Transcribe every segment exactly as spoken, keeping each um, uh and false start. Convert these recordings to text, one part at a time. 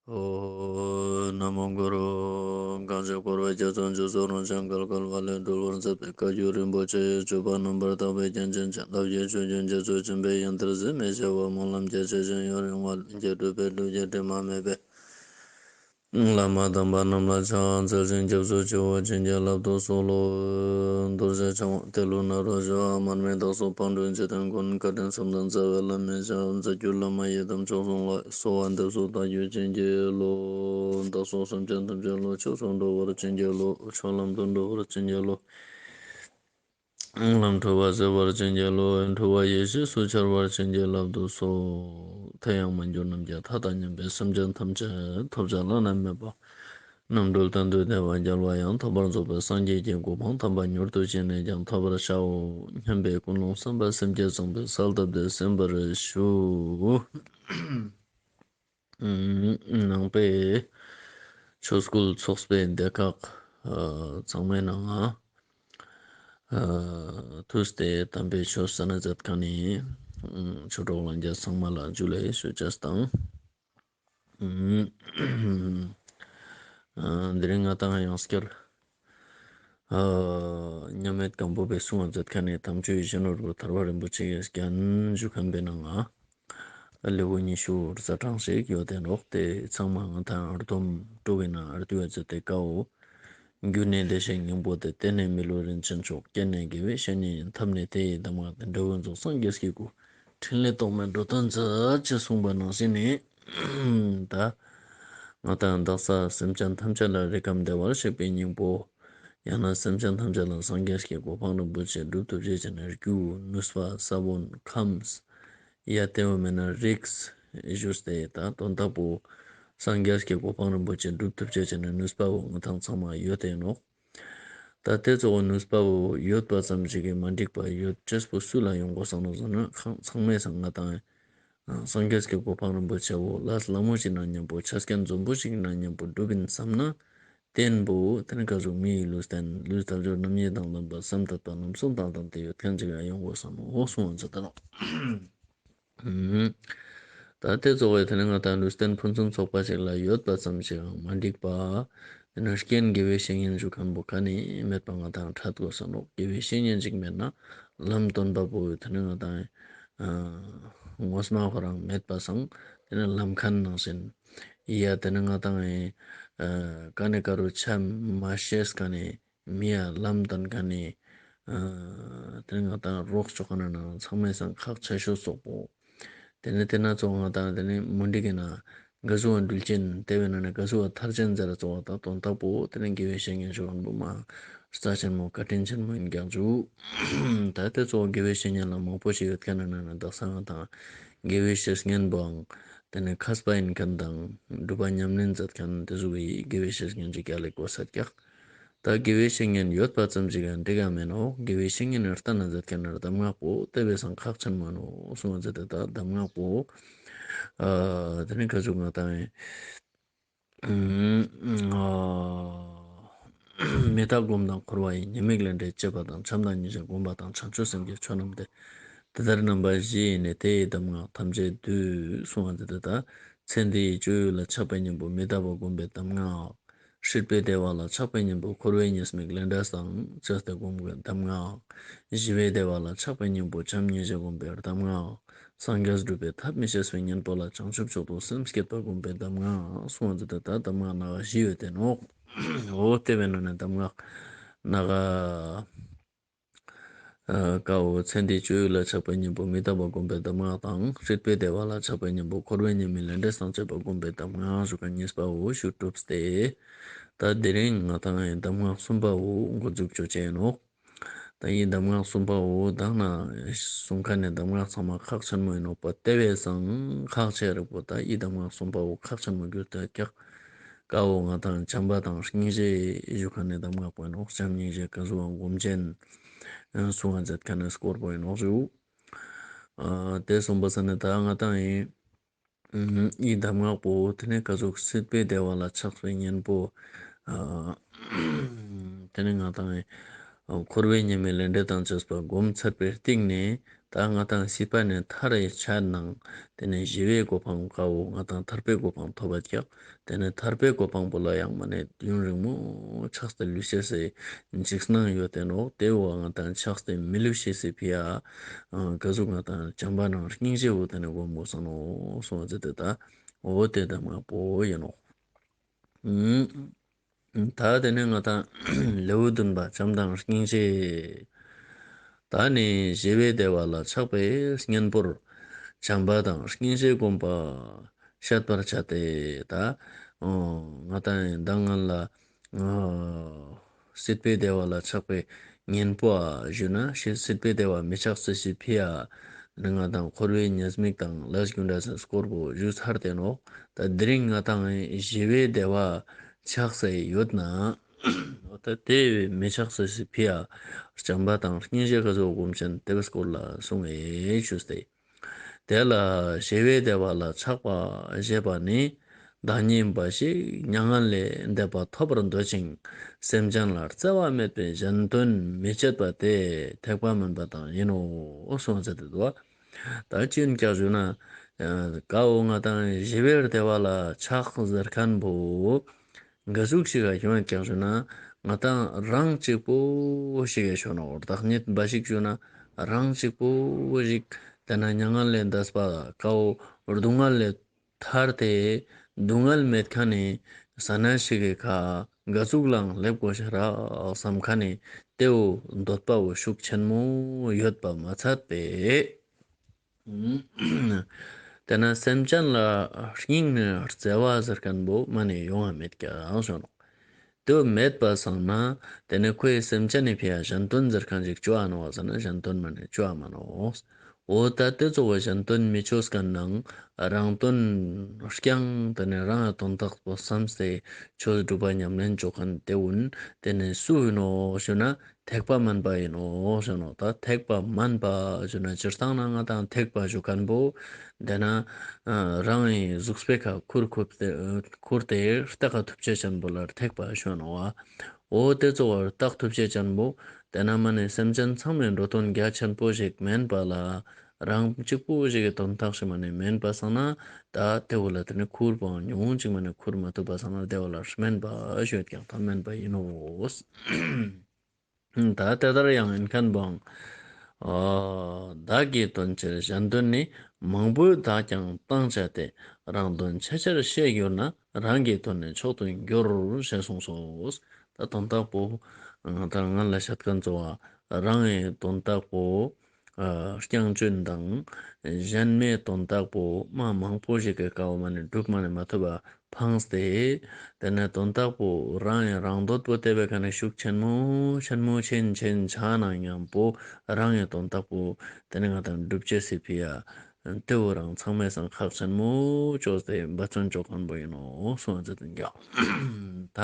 ཨོཾ་ན་མོ་གུ་རུ། གང་ཞིག་འཁོར་བའི་རྒྱ་མཚོ་འཇིགས་སུ་རུང་ཞིང་བརྒལ་དཀའ་བ་ལས་སྒྲོལ་བར་མཛད་པའི་བཀའ་བརྒྱུད་རིན་པོ་ཆེའི་སྤྱོད་པ་རྣམ་པར་དག་པའི་རྒྱན་ཅན་བྱིན་རླབས་ཀྱི་ཆུ་རྒྱུན་རྒྱ་མཚོ་ཆེན་པོའི་ཡང་གཏེར་ཟད་མི་ཤེས་པ་སྨོན་ལམ་རྒྱ་ཆེ་ཞིང་ཡུན་རིང་བ་ལྷུན་གྱིས་གྲུབ་པའི་སྒྲུབ་བརྒྱུད་དྲི་མ་མེད་པའི་བླ་མ་དམ་པ་རྣམས་ལ་ཕྱག་འཚལ་ཞིང་སྐྱབས་སུ་མཆིའོ། བྱིན་གྱིས་བརླབ་ཏུ་གསོལ་ལོ། རྡོ་རྗེ་འཆང་དབང་ཏེ་ལོ་ནཱ་རོ་ཞབས། མར་མི་དྭགས་པོ་ཕག་གྲུ་འཇིག་རྟེན་མགོན། བཀའ་དྲིན་གསུམ་ལྡན་རྩ་བའི་བླ་མའི་ཞབས། རྩ་བརྒྱུད་བླ་མ་ཡི་དམ་མཆོག་གསུམ་ལ། གསོལ་བ་འདེབས་སོ་བདག་རྒྱུད་བྱིན་གྱིས་རློབས། བདག་སོགས་སེམས་ཅན་ཐམས་ཅད་བློ་ཆོས་སུ་འགྲོ་བར་བྱིན་གྱིས་རློབས། ཆོས་ལམ་དུ་འགྲོ་བར་བྱིན་གྱིས་རློབས། ལམ་འཁྲུལ་པ་སེལ་བར་བྱིན་གྱིས་རློབས། འཁྲུལ་པ་ཡེ་ཤེས་སུ་འཆར་བར་བྱིན་གྱིས་བརླབ་ཏུ་གསོལ། དེ་ཡང་མ་གྱུར་ནམ་མཁའི་མཐའ་དང་མཉམ་པའི་སེམས་ཅན་ཐམས་ཅད་ཐོབ་བྱ་བླ་ན་མེད་པ་རྣམ་གྲོལ་གཏན་དུ་བདེ་བ་རྒྱལ་བ་ཡང་དག་པར་རྫོགས་པའི་སངས་རྒྱས་ཀྱི་གོ་འཕང་དམ་པ་མྱུར་དུ་ཅི་ནས་ཀྱང་ཐོབ་པར་ཤོག་སྙམ་པའི་ཀུན་སློང་བསམ་པ་སེམས་བསྐྱེད་བཟང་པོའི་གསལ་བཏབ་སྟེ་གསན་པར་ཞུ། ནང་པའི་ཆོས་སྐུལ་ཚོགས་པའི་སྡེ་ཁག་ཚང་མའི་ནང་ང་ཐུགས་ཏེ་དམ་པའི་ཆོས་གསན་ན་མཛད་མཁན་ནི་ཆོས་གྲོགས་ལྷན་རྒྱས་ཚང་མ་ལ་ཇུ་ལེ་ཞུ་ཅེས་དང་། འདི་རིང་ང་ཏང་ཡང་སྐྱར་མཉམ་མེད་སྒམ་པོ་པའི་གསུང་བ་མཛད་མཁན་ནི་དམ་ཆོས་ཡིད་བཞིན་ནོར་བུ་ཐར་པ་རིན་པོ་ཆེ་ཡི་རྒྱན་ཞུ་མཁན་པའི་ནང་ང་ལེའུ་ཉི་ཤུ་རྩ་གྲངས་ཤིག་ཡོད་དེ་ནོག། དེ་ཚང་མ་ང་ཏང་ཨར་འདོམ་སྤྲོ་བའི་ནང་ཨར་འདུས་པ་མཛད་དེ་ཀའོ། རྒྱུ་ནི་བདེ་གཤེགས་སྙིང་པོ་སྟེ། རྟེན་ནི་མི་ལུས་རིན་ཆེན་མཆོག། རྐྱེན་ནི་དགེ་བའི་བཤེས་གཉེན་ཡིན། ཐབས་ནི་དེ་ཡི་གདམས་ངག་སྟེ། འབྲས་བུ་རྫོགས་སངས་རྒྱས་ཀྱི་སྐུ། ཕྲིན་ལས་རྟོག་མེད་འགྲོ་དོན་མཛད། ཅེས་གསུངས་པ་ནང་བཞིན་ནི། ད་ང་ཏང་དག་ས་སེམས་ཅན་ཐམས་ཅད་ལ་རིགས་ཁམས་བདེ་བར་གཤེགས་པའི་སྙིང་པོ། ཡང་ན་སེམས་ཅན་ཐམས་ཅད་ལ་སངས་རྒྱས་ཀྱི་གོ་འཕང་རིན་པོ་ཆེ་སྒྲུབ་ཐུབ་ཅེས་ནི་རྒྱུ་ནུས་པ་ས་བོན་ཁམས། ཡ་དེ་བོ་མེད་ན་རིགས་ཞུས་ཏེ་ད་དོན་དག་པོ་སངས་རྒྱས་ཀྱི་གོ་འཕང་རིན་པོ་ཆེ་སྒྲུབ་ཐུབ་ཅེས་ནི་ནུས་པ་བོ་ང་ཏང་ཚང་མ་ཡོད་དེ་ནོག། ད་དེ་ཙོགས་ནུས་པ་བོ་ཡོད་པ་ཙམ་ཞིག་གིས་མ་འགྲིག་པ་ཡོད་ཅེས་པོ་སུ་ལ་ཡོང་དགོས་སམ་ནོག་ཟེར་ན་ཚང་མས་སང་ང་ཏང་སངས་རྒྱས་ཀྱི་གོ་འཕང་རིན་པོ་ཆེ་བོ་ལས་སླ་མོ་ཞིག་ནང་མཉམ་པོ་ཆ་རྐྱེན་འཛོམས་པོ་ཞིག་ནང་མཉམ་པོ་སྒྲུབ་ཡིན་བསམ་ན་རྟེན་པོ་དེ་ནི་ག་ཟུག་མིའི་ལུས་རྟེན་ལུས་ཐབས་སྦྱོར་རྣམ་གཉིས་དང་ལྡན་པ་བསམ་དད་པ་རྣམ་གསུམ་དང་ལྡན་ཏེ་ཡོད་མཁན་ཅིག་ལ་ཡོང་དགོས་སམ་ནོག་གསུང་བ་མཛད་དེ་ནོག། ད་དེ་ཙོགས་པའི་དེ་ནི་ང་ཏང་ལུས་རྟེན་ཕུན་སུམ་ཚོགས་པ་ཞིག་ལ་ཡོད་པ་ཙམ་ཞིག་མ་འགྲིག་པ། དེ་ནི་རྐྱེན་དགེ་བའི་བཤེས་གཉེན་ཞུ་མཁན་པོ་ག་ནི་མེད་པ་ང་ཏང་འཕྲད་དགོས་ས་ནོག། དགེ་བའི་བཤེས་གཉེན་ཞིག་མེད་ན་ལམ་སྟོན་པ་པོ་དེ་ནི་ང་ཏང་ངོ་མ་ཁོ་རང་མེད་པ་སང་དེ་ནི་ལམ་མཁན་ནང་བཞིན་ཡ་དེ་ནི་ང་ཏང་ཀ་ནི་ཀ་རུ་ཆ་མ་ཤེས་ཀ་ནི། མི་ཡ་ལམ་སྟོན་མཁན་ནི། དེ་ནི་ང་ཏང་རོགས་ཅོ་མཁན་ནང་ཚང་མའི་སང་ཁག་ཆེ་ཤོས་ཙོགས་པོ། དེ་ནི་དེ་ན་ཙོགས་ང་ཏང་དེ་ནི་མུན་དིག་གི་ནང་ག་ཟུག་འགྲུལ་ཅན་དེ་བས་ན་ནི་ག་ཟུག་ཐར་ཅན་ཟེར་ཙོགས་ད་དོན་དག་པོ་དེ་ནི་དགེ་བའི་བཤེས་གཉེན་ཞུ་མཁན་པོ་མ་རྩ་ཆེན་མོ་བཀའ་དྲིན་ཆེན་མོ་ཡིན་ཀྱག་ཞུ། ད་དེ་ཙོགས་དགེ་བའི་བཤེས་གཉེན་ལ་མང་པོ་ཞིག་ཡོད་མཁན་ནང་ནི་དག་ས་ང་ཏང་དགེ་བའི་བཤེས་གཉེན་པོའང་དེ་ནི་མཁས་པ་ཡིན་མཁན་དང་སྒྲུབ་པ་ཉམས་ལེན་མཛད་མཁན་དེ་ཟུག་གི་དགེ་བའི་བཤེས་གཉེན་ཅིག་ཡ་ལེ་དགོས་ས་ཀྱག། ད་དགེ་བའི་བཤེས་གཉེན་ཡོད་པ་ཙམ་ཞིག་ག་འགྲིག་ག་མེད་ནོག། དགེ་བའི་བཤེས་གཉེན་ལྟ་ན་མཛད་མཁན་ནི་གདམས་ངག་པོ་དེ་བས་སང་ཁག་ཆེན་མོ་ནོག་གསུང་བ་མཛད་དེ་ད་གདམས་ངག་པོ་དེ་ནི་ག་ཟུག་ང་ཏང་མི་རྟག་སྒོམ་དང་འཁོར་བ་ཡི་ཉེས་དམིགས་ལས་འབྲས་བཅས་པ་དང་བྱམས་དང་སྙིང་རྗེ་སྒོམ་པ་དང་བྱང་ཆུབ་སེམས་ཀྱི་ཆོས་རྣམས་ཏེ། དེ་ལྟར་རྣམ་པ་བཞི་ཡིས་ནི། དེ་ཡི་གདམས་ངག་ཐམས་ཅད་བསྡུས། གསུང་བ་མཛད་དེ་ད་ཚེ་འདི་ཡི་སྤྱོད་ཡུལ་ལ་ཆགས་པའི་གཉེན་པོ་མི་རྟག་པ་སྒོམ་པའི་གདམས་ངག། སྲིད་པའི་བདེ་བ་ལ་ཆགས་པའི་གཉེན་པོ་འཁོར་བའི་ཉེས་དམིགས་ལས་འབྲས་དང་བཅས་ཏེ་སྒོམ་པའི་གདམས་ངག། ཞི་བའི་བདེ་བ་ལ་ཆགས་པའི་གཉེན་པོ་བྱམས་སྙིང་རྗེ་སྒོམ་པའི་གདམས་ངག། སངས་རྒྱས་སྒྲུབ་པའི་ཐབས་མི་ཤེས་པའི་གཉེན་པོ་ལ་བྱང་ཆུབ་མཆོག་ཏུ་སེམས་བསྐྱེད་པ་སྒོམ་པའི་གདམས་ངག་གསུང་བ་མཛད་དེ་ད་གདམས་ངག་སྣ་ཁ་བཞི་ཡོད་དེ་ནོག། འོ་དེ་བས་ན་ནི་གདམས་ངག་སྣ་ཁ་ཀ་བོ་ཚེ་འདིའི་སྤྱོད་ཡུལ་ལ་ཆགས་པའི་གཉེན་པོ་མི་རྟག་པ་སྒོམ་པའི་གདམས་ངག་དང་སྲིད་པའི་བདེ་བ་ལ་ཆགས་པའི་གཉེན་པོ་འཁོར་བའི་ཉེས་དམིགས་ལས་འབྲས་དང་བཅས་པ་སྒོམ་པའི་གདམས་ངག་ཞུ་མཁན་གཉིས་པ་བོ་ཞུ་གྲུབ་སྟེ། ད་དེ་རིང་ང་ཏང་གདམས་ངག་གསུམ་པ་བོ་འགོ་འཛུགས་ཅོ་ཅེས་ནོག། ད་འི་གདམས་ངག་གསུམ་པ་བོ་མདང་ན་གསུང་མཁན་ནི་གདམས་ངག་ཚང་མ་ཁག་ཆེན་མོ་ཡིན་ནོག་པ། དེ་བས་སང་ཁག་ཆེ་རིགས་པོ་ད་འི་གདམས་ངག་གསུམ་པ་བོ་ཁག་ཆེན་མོ་གྱུར་ཏེ་ཀྱག། ཀ་བོ་ང་ཏང་བྱམས་པ་དང་སྙིང་རྗེ་ཞུ་མཁན་ནི་གདམས་ངག་པོ་ཡིན་ནོག། བྱམས་སྙིང་རྗེ་ག་ཟུག་སྒོམ་ཅེས་གསུང་བ་མཛད་མཁན་ནི་སྐོར་པོ་ཡིན་ནོག་ཞུ། དེ་གསུངས་པ་ས་ནི་ད་ང་ཏང་ཡིན། འི་གདམས་ངག་པོ་དེ་ནི་ག་ཟུག་སྲིད་པའི་བདེ་བ་ལ་ཆགས་པའི་གཉེན་པོ། དེ་ནི་ང་ཏང་འཁོར་བའི་ཉེས་དམིགས་ལས་འབྲས་དང་བཅས་པ་སྒོམ་ཚར་བའི་སྟིང་ནེ་ ད་ང་དང་སྲིད་པ་ནེ་ཐར་རེ་ཆ་ནང་ཏེ་ནེ་ཞི་བའི་གོ་འཕང་ཀ་བོ་ང་དང་ཐར་པའི་གོ་འཕང་ཐོབ་པ་ཀྱག། ཏེ་ནེ་ཐར་པའི་གོ་འཕང་པོ་ལ་ཡང་མ་ནེ་ཡུན་རིང་མོ་ཆགས་ཏེ་ལུས་ཤེས་སི་འཇིགས་སྣང་ཡོད་དེ་ནོག། ཏེ་བོ་ང་དང་ཆགས་ཏེ་མི་ལུས་ཤེས་སི་ཕི་ཡ་ཨ་ག་ཟུག་ང་དང་བྱམས་པ་ནང་སྙིང་རྗེ་བོ་ཏེ་ནེ་སྒོམ་དགོས་ས་ནོག་གསུངས་ཏེ་ད་འོ་ཏེ་ད་མ་པོ་ཨིན་ནོག། ཨུམ། ད་ཏེ་ནེ་ང་དང་ལེའུ་བདུན་པ་བྱམས་དང་སྙིང་རྗེ། ད་ནི་ཞི་བའི་བདེ་བ་ལ་ཆགས་པའི་གཉེན་པོར་བྱམས་པ་དང་སྙིང་རྗེ་བསྒོམ་པ་བཤད་པར་བྱ་སྟེ། ད་ང་དང་ཡིན་ད་ང་ལ་སྲིད་པའི་བདེ་བ་ལ་ཆགས་པའི་གཉེན་པོ་ཨ་ཞུ་ན་སྲིད་པའི་བདེ་བ་མི་ཆགས་སི་ཕི་ཡ་ང་དང་འཁོར་བའི་ཉེས་དམིགས་དང་ལས་རྒྱུ་འབྲས་སི་སྐོར་པོ་ཞུ་ཚར་ཏེ་ནོག། ད་དེ་རིང་ང་དང་ཞི་བའི་བདེ་བ་ཆགས་སེ་ཡོད་ན། འོ་ད་ཏེ་མི་ཆགས་སི་ཕི་ཡ་བྱམས་པ་དང་སྙིང་རྗེ་ག་ཟུག་སྒོམ་ཅན་ཏེ་བོའི་སྐོར་ལ་གསུངས་ཏེ་ཞུས་ཏེ། དེ་ལ་ཞི་བའི་བདེ་བ་ལ་ཆགས་པ་ཞེས་པ་ནི་བདག་ཉིད་འབའ་ཞིག་མྱ་ངན་ལས་འདས་པ་ཐོབ་པར་འདོད་ཅིང་སེམས་ཅན་ལ་བརྩེ་བ་མེད་པའི་གཞན་དོན་མི་བྱེད་པ་དེ་ཐེག་པ་དམན་པ་དང་ཡིན་ནོ་གསུངས་ཏེ་འདུག། ད་ཅི་ཡིན་ཀྱག་ཞུ་ན་ཀ་བོ་ང་དང་ཞི་བའི་བདེ་བ་ལ་ཆགས་ཟེར་ཁན་བོ་ག་ཟུག་ཞིག་ག་ཡོང་ཀྱག་ཞུ་ན་ང་དང་རང་གཅིག་པོ་ཞིག་གི་ཞུ་ནོག། བདག་ཉིད་འབའ་ཞིག་ཞུ་ན་རང་གཅིག་པོ་ཞིག་ཏེ་ནེ་མྱ་ངན་ལས་འདས་པ་ཀ་བོ་སྡུག་བསྔལ་ལས་ཐར་ཏེ་སྡུག་བསྔལ་མེད་ཁན་ནི་ས་ན་ཞིག་གི་ཁ་ག་ཟུག་ལའང་སླེབས་དགོས་ཤེས་རག་བསམ་ཁན་ནི་ཏེ་བོ་འདོད་པ་བོ་ཤུགས་ཆེན་མོ་ཡོད་པ་མ་ཚད་པས། ཏེ་ནེ་སེམས་ཅན་ལ་སྙིང་ནེ་བརྩེ་བ་ཟེར་ཁན་བོ་མ་ནེ་ཡོང་བ་མེད་ཀྱག་ཞུ་ནོག། ཏེ་བོ་མེད་པ་སང་ན་ཏེ་ནེ་ཁོའི་སེམས་ཅན་ནི་ཕི་ཡ་གཞན་དོན་ཟེར་ཁན་ཞིག་ཅོ་འ་ནོག་ཟེར་ན་གཞན་དོན་མ་ནེ་ཅོ་འ་མ་ནོག། འོ་ད་ཏེ་ཙོགས་པ་གཞན་དོན་མི་ཅོས་ཁན་ནང་རང་དོན་རྐྱང་ཏེ་ནེ་རང་ངི་དོན་དག་པོ་བསམས་ཏེ་ཆོས་སྒྲུབ་པ་ཉམས་ལེན་ཅོ་ཁན་ཏེ་བོ་ཏེ་ནེ་སུ་ཡིན་ནོག་ཞུ་ན་ཐེག་པ་དམན་པ་ཡིན་ནོག་ཞུ་ནོག། ད་ཐེག་པ་དམན་པ་ཞུ་ན་སྤྱིར་བཏང་ན་ང་དང་ཐེག་པ་ཞུ་ཁན་བོ་ཏེ་ནེ་རང་ངི་གཟུགས་པོའི་ཁ་ཁུར་ཁུར་ཏེ་ཁུར་ཏེ་རྟག་ཁ་ཐུབ་ཅེས་ཅན་བོ་ལ་ཐེག་པ་ཞུ་ནོག་བ། འོ་ཏེ་ཙོགས་པ་རྟག་ཐུབ་ཅེས་ཅན་བོ་ཏེ་ནེ་མ་ནེ་སེམས་ཅན་ཚང་མའི་འགྲོ་དོན་རྒྱ་ཆེན་པོ་ཞིག་མན་པ་ལ་རང་གཅིག་པོ་ཞིག་གི་དོན་དག་ཞིག་མ་ནེ་མན་པ་སང་ན་ད་ཏེ་བོ་ལ་ཏེ་ནེ་ཁུར་པོ་ཉུང་ངུ་ཅིག་མ་ནེ་ཁུར་མ་ཐུབ་པ་སང་ན་ཏེ་བོ་ལ་དམན་པ་ཞུ་ཡོད་ཀྱག། ད་དམན་པ་ཡིན་ནོག། ད་ཏེ་ལྟར་ཡང་ཡིན་ཁན་བོའང་། བདག་གི་དོན་ཕྱིར་གཞན་དོན་ནི། མང་པོས་བདག་ཀྱང་བཏང་བྱ་སྟེ། རང་དོན་ཆེ་ཆེར་ཤེས་གྱུར་ན། རང་གི་དོན་ནི་མཆོག་ཏུ་འགྱུར། ཞེས་གསུངས་སོ། ད་དོན་དག་པོ་ང་དང་ང་ལ་བཤད་ཁན་ཙོགས་རང་ངི་དོན་དག་པོ་རྐྱང་ཅོ་ཁན་དང་གཞན་མའི་དོན་དག་པོ་མ་མང་པོ་ཞིག་གི་ཀ་བོ་མ་ནེ་སྒྲུབ་མ་ནེ་མ་ཐུབ་པ་ཕངས་ཏེ་ཏེ་ནེ་དོན་དག་པོ་རང་ངི་རང་འདོད་པོ་ཏེ་བོའི་ཁ་ནེ་ཤུགས་ཆེན་མོ་ཆེན་མོ་ཆེན་ཆེན་ཆ་ནང་ཉམ་པོ་རང་ངི་དོན་དག་པོ་ཏེ་ནེ་ང་དང་སྒྲུབ་ཅེས་སི་ཕི་ཡ་ཏེ་བོ་རང་ཚང་མའི་སང་ཁག་ཆེན་མོ་ཅོས་ཏེ་འབད་བརྩོན་ཅོ་ཁན་བོ་ཡིན་ནོག་གསུངས་ཏེ་ཡོད་ཀྱག། ད་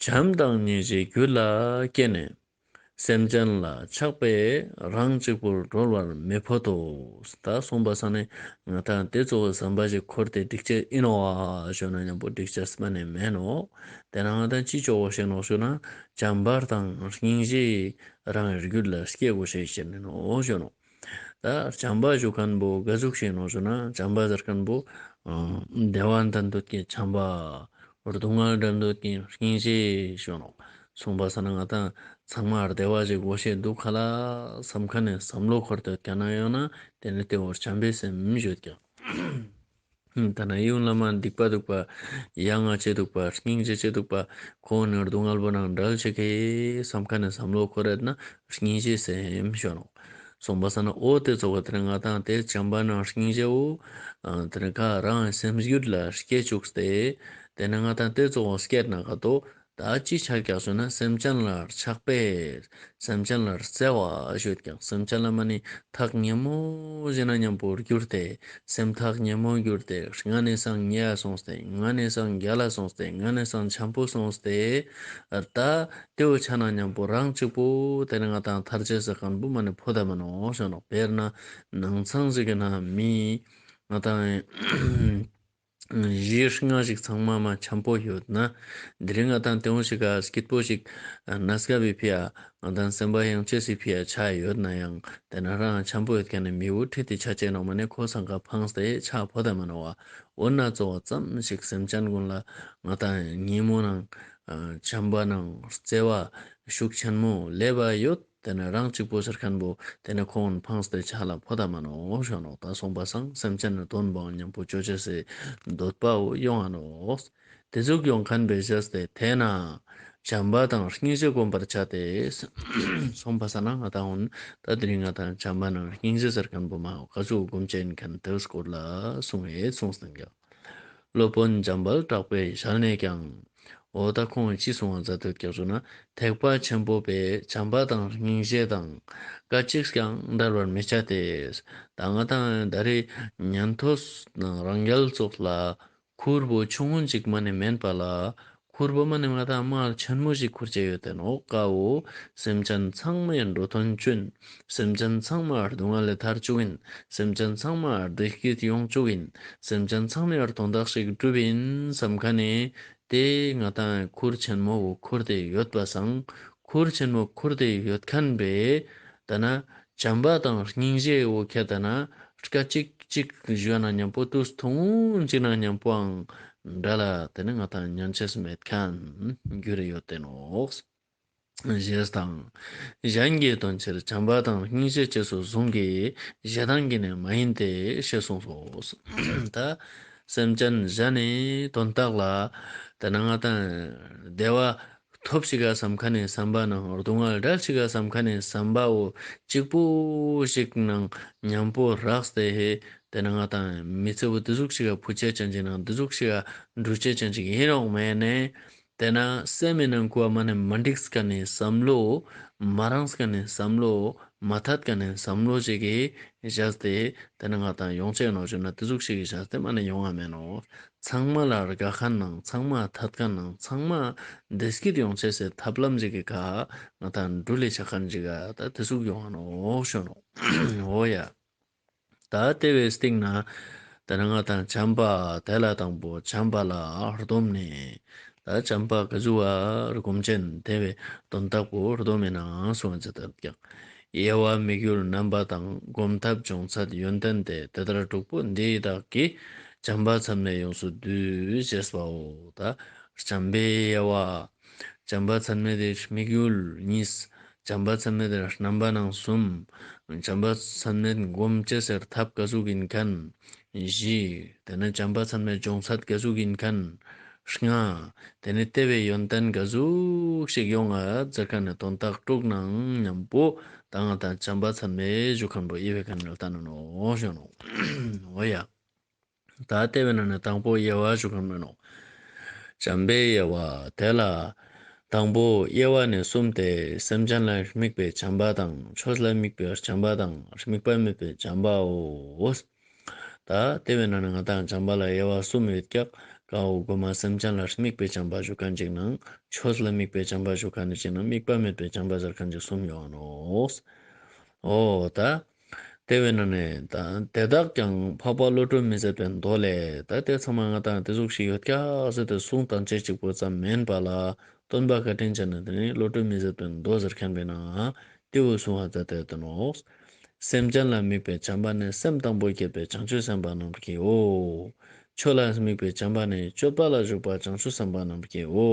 བྱམས་དང་སྙིང་རྗེ་རྒྱུད་ལ་སྐྱེས་ནས། སེམས་ཅན་ལ་ཆགས་པས་རང་གཅིག་པུར་གྲོལ་བར་མི་ཕོད་དོ། ད་གསུངས་པ་སང་ན་ང་དང་ཏེ་ཙོགས་སི་བསམ་པ་ཞིག་འཁོར་ཏེ་འགྲིག་ཅེས་ཨིན་ནོག་ཞུ་ན་ཉམ་པོ་འགྲིག་ཅེས་མ་ནེ་མེན་ནོག། ཏེ་ནེ་ང་དང་ཅི་ཅོ་དགོས་ཤེས་ནོག་ཞུ་ན་བྱམས་པ་དང་སྙིང་རྗེ་རང་རྒྱུད་ལ་སྐྱེ་དགོས་ཤེས་ཨིན་ནོག་ཞུ་ནོག། ད་བྱམས་པ་ཞུ་ཁན་བོ་ག་ཟུག་ཞིག་ནོག་ཞུ་ན་བྱམས་པ་ཟེར་ཁན་བོ་བདེ་བ་འདོད་མཁན་གྱི་བྱམས་པ། སྡུག་བསྔལ་འདོད་མཁན་གྱི་སྙིང་རྗེ་ཞུ་ནོག། གསུངས་པ་སང་ན་ང་དང་ཚང་མ་བདེ་བ་ཞིག་དགོས་ཤེས་འདུག་ག་ལ་བསམ་ཁན་ནི་བསམ་བློ་འཁོར་ཏེ་ཡོད་ཀྱག་ན་ཡང་ན་ཏེ་ནི་ཏེ་བོར་བྱམས་པའི་སེམས་ཞུ་ཀྱག། ད་ནི་ཡུལ་ལ་མ་སྡིག་པ་འདུག་པ། ཡ་ང་ཅི་འདུག་པ། སྙིང་རྗེ་ཅི་འདུག་པ། ཁོང་ནི་སྡུག་བསྔལ་བོ་ནང་བྲལ་ཅེས་ཀྱི་བསམ་ཁན་ནི་བསམ་བློ་འཁོར་ཡོད་ན་སྙིང་རྗེའི་སེམས་ཞུ་ནོག། གསུངས་པ་སང་ན་འོ་ཏེ་ཙོགས་པ་ཏེ་ནི་ང་དང་ཏེ་བྱམས་པ་ནང་སྙིང་རྗེ་བོ་ཏེ་ནི་ག་རང་སེམས་རྒྱུད་ལ་སྐྱེ་བཅུག་སྟེ་ཏེ་ནི་ང་དང་ཏེ་ཙོགས་སྐྱེས་ན་ག་ཏོ། ད་ཅི་ཆ་ཀྱག་ཞུ་ན་སེམས་ཅན་ལ་ཆགས་པས། སེམས་ཅན་ལ་བརྩེ་བ་ཞུ་ཀྱག། སེམས་ཅན་ལ་མ་ནི་ཐག་ཉེ་མོ་ཞིག་ན་ཉམ་པོ་གྱུར་ཏེ་སེམས་ཐག་ཉེ་མོ་གྱུར་ཏེ་ང་ནི་སང་ཉེ་ཡ་སོང་སྟེ་ང་ནི་སང་རྒྱལ་ལ་སོང་སྟེ་ང་ནི་སང་འཆམ་པོ་སོང་སྟེ་ད་ཏེ་བོ་ཆ་ན་ཉམ་པོ་རང་གཅིག་པོ་ཏེ་ནི་ང་དང་ཐར་ཅེས་ཟེར་ཁན་བོ་མ་ནི་ཕོད་ད་མ་ནོག་ཞུ་ནོག། དཔེར་ན་ནང་ཚང་ཞིག་གི་ནང་མི་ང་དང་ གཞི་ལྔ་ཞིག་ཚང་མ་མ་འཆམ་པོ་ཡོད་ན། དེ་རིང་ང་དང་དེ་འོང་ཞིག་ག་སྐྱིད་པོ་ཞིག་གནས་སྐབས་པའི་ཕི་ཡ་ང་དང་སེམས་པ་ཡང་ཅེས་སི་ཕི་ཡ་ཆ་ཡོད་ན་ཡང་། དེ་ན་རང་འཆམ་པོ་ཡོད་མཁན་ནི་མི་བོ་ཁྲིད་དེ་ཆ་ཅེས་ནོག་མ་ནེ་ཁོ་སང་ག་ཕངས་ཏེ་ཆ་ཕོ་ད་མ་ནོག་བ། འོ་ན་གཙོ་བོ་ཙམ་ཞིག་སེམས་ཅན་ཀུན་ལ་ང་དང་ཉིན་མོ་ནང་འཆམ་པ་ནང་བརྩེ་བ་ཤུགས་ཆེན་མོ་ལེབ་བ་ཡོད། དེ་ན་རང་གཅིག་པོ་ཟེར་མཁན་པོ་དེ་ན་ཁོང་ཕངས་ཏེ་ཆ་ལ་ཕོ་ད་མ་ནོག་ཞུ་ནོག་ད་སོང་པ་སང་སེམས་ཅན་ནི་དོན་བོ་མཉམ་པོ་ཅོ་ཅེས་སི་འདོད་པ་བོ་ཡོང་ང་ནོག་དེ་ཟུག་ཡོང་མཁན་པའི་བྱས་ཏེ་དེ་ན་བྱམས་པ་དང་སྙིང་རྗེ་སྒོམ་པར་བྱ་སྟེ། སོང་པ་སང་ན་ང་དང་འོན་ད་དེ་རིང་ང་དང་བྱམས་པ་ནང་སྙིང་རྗེ་ཟེར་མཁན་པོ་མ་ག་ཟུག་སྒོམ་ཅེས་ཡིན་མཁན་དེའི་སྐོར་ལ་གསུངས་ཡོད་གསུངས་ཏེ་ཡོད། སློབ་དཔོན་འཇམ་དཔལ་གྲགས་པའི་ཞལ་ནས་ཀྱང་། འོ་ད་ཁོང་ཅི་གསུང་བ་མཛད་དེ་ཀྱག་ཞུ་ན། ཐེག་པ་ཆེན་པོ་པའི་བྱམས་པ་དང་སྙིང་རྗེ་དང་སྐད་ཅིག་ཀྱང་འབྲལ་བར་མི་བྱ་སྟེ། ད་ང་དང་ད་རེས་ཉན་ཐོས་ནང་རང་རྒྱལ་ཙོགས་ལ་ཁུར་བོ་ཆུང་ངུན་ཅིག་མ་ནེ་མེན་པ་ལ། ཁུར་བོ་མ་ནེ་ང་དང་མ་ཆེན་མོ་ཞིག་ཁུར་ཅེས་ཡོད་དེ་ནོག་ཀ་བོ། སེམས་ཅན་ཚང་མའི་འགྲོ་དོན་ཅོ་ཨིན། སེམས་ཅན་ཚང་མ་སྡུག་བསྔལ་ལས་ཐར་ཅུག་ཨིན། སེམས་ཅན་ཚང་མ་བདེ་སྐྱིད་ཡོང་ཅུག་ཨིན། སེམས་ཅན་ཚང་མའི་དོན་དག་ཞིག་སྒྲུབ་ཨིན་བསམ་མཁན་ནི་དེ་ང་དང་ཁུར་ཆེན་མོ་བོ་ཁུར་ཏེ་ཡོད་པ་སང་། ཁུར་ཆེན་མོ་ཁུར་ཏེ་ཡོད་མཁན་པའི་ད་ན་བྱམས་པ་དང་སྙིང་རྗེ་བོ་ཁྱད་ད་ན་སྐད་ཅིག་ཅིག་ཞུ་ན་མཉམ་པོ་དུས་ཐུང་ཅིག་ནང་མཉམ་པོའང་འབྲལ་ལ་དེ་ནི་ང་དང་ཉན་ཅེས་མེད་མཁན་གྱུར་ཡོད་དེ་ནོག་ཞེས་དང་། གཞན་གྱི་དོན་ཕྱིར་བྱམས་པ་དང་སྙིང་རྗེ་རྗེས་སུ་བཟུང་གིས་ཞེ་སྡང་གིས་ནི་མ་ཡིན་ཏེ་ཞེས་གསུངས་སོ། ད་སེམས་ཅན་གཞན་ནི་དོན་དག་ལ་དེ་ན་ང་དང་བདེ་བ་ཐོབ་ཤིག་ག་བསམ་མཁན་ནི་བསམ་པ་ནང་སྡུག་བསྔལ་བྲལ་ཤིག་ག་བསམ་མཁན་ནི་བསམ་པ་བོ་གཅིག་པོ་ཞིག་ནང་མཉམ་པོ་རགས་ཏེ་ཧེ་དེ་ན་ང་དང་མི་ཚེ་བོ་དེ་ཟུག་ཤིག་ག་ཕུ་ཆེ་ཅན་ཅིག་ནང་དེ་ཟུག་ཤིག་ག་འགྲུལ་ཆེ་ཅན་ཅིག་ཡིན་རུང་མེད་ནས། དེ་ན་སེམས་མི་ནང་ཀུ་བ་མ་ནེ་མ་འགྲིགས་མཁན་ནི་བསམ་བློ། མ་རངས་མཁན་ནི་བསམ་བློ། མ་འཐད་མཁན་ནི་བསམ་བློ་ཞིག་གི་བཞག་སྟེ་དེ་ན་ང་དང་ཡོང་ཅེས་ནོག་ཞུ་ན་དེ་ཟུག་ཤིག་གི་བཞག་སྟེ་མ་ནེ་ཡོང་ང་མེད་ནོག་ཚང་མ་ལ་དགའ་མཁན་ནང་ཚང་མ་འཐད་མཁན་ནང་ཚང་མ་བདེ་སྐྱིད་ཡོང་ཅེས་སི་ཐབས་ལམ་ཞིག་གི་ཁ་ང་དང་འགྲུལ་ལེ་ཆ་མཁན་ཞིག་ག་ད་དེ་ཟུག་ཡོང་ང་ནོག་ཞུ་ནོག་འོ་ཡ། ད་དེ་བོའི་སྟེང་ན་དེ་ན་ང་དང་བྱམས་པ་དེ་ལ་དང་པོ་བྱམས་པ་ལ་སྡོམ་ནས། ད་བྱམས་པ་ག་ཟུག་བ་སྒོམ་ཅེས་དེ་བོའི་དོན་དག་པོ་སྡོམ་མེ་ནང་སོང་ཅེས་དང་ཀྱང་། དབྱེ་བ་དམིགས་ཡུལ་རྣམ་པ་དང་སྒོམ་ཐབས་འབྱུང་ཚད་ཡོན་ཏན་ཏེ། དེ་ལྟར་དྲུག་པོ་འདི་ཡི་བདག་གིས། བྱམས་པ་ཚད་མེད་ཡོངས་སུ་བསྡུས། ཞེས་པའོ། ད་བྱམས་པའི་དབྱེ་བ། བྱམས་པ་ཚད་མེད་དེ་དམིགས་ཡུལ་གཉིས། བྱམས་པ་ཚད་མེད་དེ་རྣམ་པ་སྣ་གསུམ། བྱམས་པ་ཚད་མེད་སྒོམ་ཅེས་སི་ཐབས་ག་ཟུག་ཡིན་མཁན་བཞི། དེ་ནས་བྱམས་པ་ཚད་མེད་འབྱུང་ཚད་ག་ཟུག་ཡིན་མཁན་ལྔ། དེ་ནས་དེ་བོའི་ཡོན་ཏན་ག་ཟུག་ཞིག་ཡོང་ང་ཟེར་མཁན་ནི་དོན་དག་དྲུག་ནང་མཉམ་པོ་ད་ང་དང་བྱམས་པ་ཚད་མེད་ཞུ་མཁན་པོ་དབྱེ་བའི་ཁ་ནས་ལྟ་ན་ནོག་ཞུ་ནོག་འོ་ཡ། ད་དེ་བོའི་ནང་ནས་དང་པོ་དབྱེ་བ་ཞུ་མཁན་མེན་ནོག་བྱམས་པའི་དབྱེ་བ་དེ་ལ་དང་པོ་དབྱེ་བ་ནི་གསུམ་སྟེ། སེམས་ཅན་ལ་དམིགས་པའི་བྱམས་པ་དང་། ཆོས་ལ་དམིགས་པའི་བྱམས་པ་དང་། དམིགས་པ་མེད་པའི་བྱམས་པའོ། ད་དེ་བོའི་ནང་ནས་ང་དང་བྱམས་པ་ལ་དབྱེ་བ་གསུམ་ཡོད་ཀྱག་ཀ་བོ་གོ་མ་སེམས་ཅན་ལ་དམིགས་པའི་བྱམས་པ་ཞུ་མཁན་ཅིག་ནང་ཆོས་ལ་དམིགས་པའི་བྱམས་པ་ཞུ་མཁན་ཅིག་ནང་དམིགས་པ་མེད་པའི་བྱམས་པ་ཟེར་མཁན་ཅིག་གསུམ་ཡོད་ནོག་འོ་ད། དེ་བོའི་ནང་ནས་ད་དེ་དག་ཀྱང་འཕགས་པ་བློ་གྲོས་མི་ཟད་པའི་མདོ་ལས། ད་དེ་ཚང་མ་ང་དང་དེ་ཟུག་ཞིག་ཡོད་ཀྱག་ཟེར་ཏེ་གསུང་སྟངས་ཅིག་པོ་ཙམ་མེན་པ་ལ་སྟོན་པ་བཀའ་དྲིན་ཅན་ནི་དེ་ནི་བློ་གྲོས་མི་ཟད་པའི་མདོ་ཟེར་མཁན་པོའི་ནང་དེ་བོ་གསུང་བ་མཛད་དེ་ཡོད་ནོག་སེམས་ཅན་ལ་དམིགས་པའི་བྱམས་པ་ནི། སེམས་དང་པོ་བསྐྱེད་པའི་བྱང་ཆུབ་སེམས་དཔའ་རྣམས་ཀྱིའོ། ཆོས་ལ་དམིགས་པའི་བྱམས་པ་ནི། སྤྱོད་པ་ལ་ཞུགས་པ་བྱང་ཆུབ་སེམས་དཔའ་རྣམས་ཀྱིའོ།